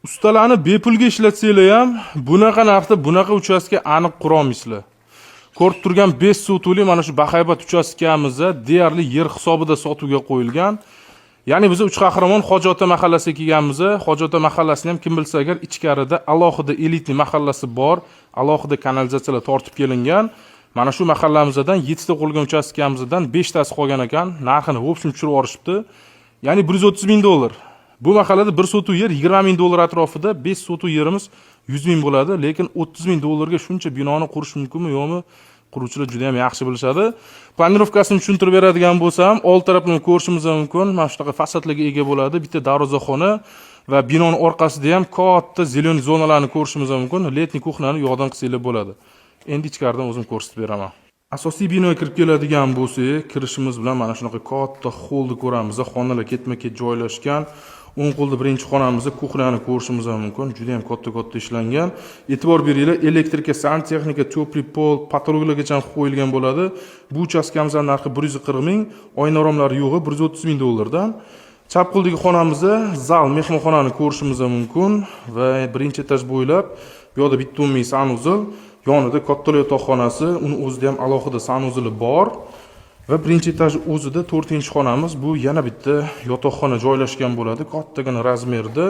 Ustalarni bepulga ishlatsanglar ham, bunaqa narxda bunaqa uchastka aniq qurolmaysizlar. Ko'rib turgan 5 sotixli mana shu bahaybat uchastkamiz deyarli yer hisobida sotuvga qo'yilgan. Ya'ni biz Uch Qahramon, Hojiota mahallasiga kelganmiz. Hojiota mahallasini ham kim bilsa agar, ichkarida alohida элитный mahallasi bor, alohida kanalizatsiyalar tortib kelingan. Mana shu mahallamizdan 7 ta qo'yilgan uchastkamizdan 5 tasi qolgan ekan. Narxini в общем tushirib yuborishibdi. Ya'ni 130 ming dollar. Bu mahallada 1 sotix yer 20 ming dollar atrofida, 5 sotix yerimiz 100 ming bo'ladi, lekin 30 ming dollarga shuncha binoni qurish mumkinmi, yo'qmi? Quruvchilar juda ham yaxshi bilishadi. Планировка sini tushuntirib beradigan bo'lsam, old tarafini ko'rishimiz mumkin. Mana shunaqa fasadlarga ega bo'ladi. Bitta darvozaxona va binoni orqasida ham katta зелёный zonalarni ko'rishimiz mumkin. Летний кухня ni u yoqdan qilsanglar bo'ladi. Endi ichkaridan o'zim ko'rsatib beraman. Asosiy binoga kirib keladigan bo'lsak, kirishimiz bilan mana shunaqa katta xollni ko'ramiz. Xonalar ketma-ket joylashgan. O'ng qo'lda birinchi xonamizda кухня ni ko'rishimiz ham mumkin. Juda ham katta-katta ishlangan. E'tibor beringlar, электрика, santexnika, тёплый пол, потолок largacha qo'yilgan bo'ladi. Bu uchastkamizning narxi 140 ming, oyna romlari yo'g'i 130 ming dollardan. Chap qo'ldagi xonamizda zal, mehmonxonani ko'rishimiz ham mumkin va birinchi etaj bo'ylab bu yoqda bitta umumiy санузел, yonida kattalar yotoqxonasi, uni o'zida ham alohida санузел i bor. Va birinchi etaj o'zida to'rtinchi xonamiz, bu yana bitta yotoqxona joylashgan bo'ladi, kattagina размер da.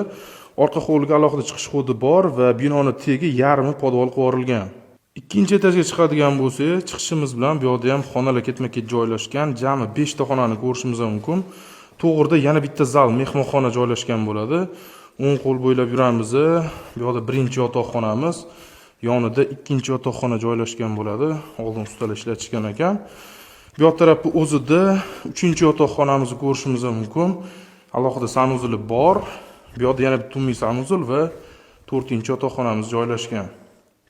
Orqa hovliga alohida chiqish ходи bor va binoni tegi yarmi podval qilib yuborilgan. Ikkinchi etajga chiqadigan bo'lsak, chiqishimiz bilan bu yoqda ham xonalar ketma-ket joylashgan, jami 5 ta xonani ko'rishimiz mumkin. To'g'rida yana bitta zal, mehmonxona joylashgan bo'ladi. O'ng qo'l bo'ylab yuramiz. Bu yoqda birinchi yotoqxonamiz, yonida ikkinchi yotoqxona joylashgan bo'ladi. Oldin ustalar ishlatishgan ekan. Bu yoq tarafni o'zida uchinchi yotoqxonamizni ko'rishimiz mumkin. Alohida санузел i bor. Bu yoqda yana bitta umumiy санузел va to'rtinchi yotoqxonamiz joylashgan.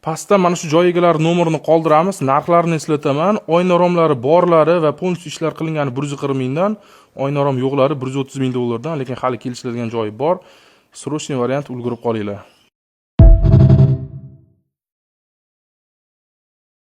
Pastda mana shu joy egalari nomerini qoldiramiz. Narxlarini eslataman. Oyna romlari borlari va полностью ishlar qilingani 140 mingdan, oyna rom yo'qlari 130 ming dollardan, lekin hali kelishiladigan joyi bor. Срочный variant, ulgurib qolinglar.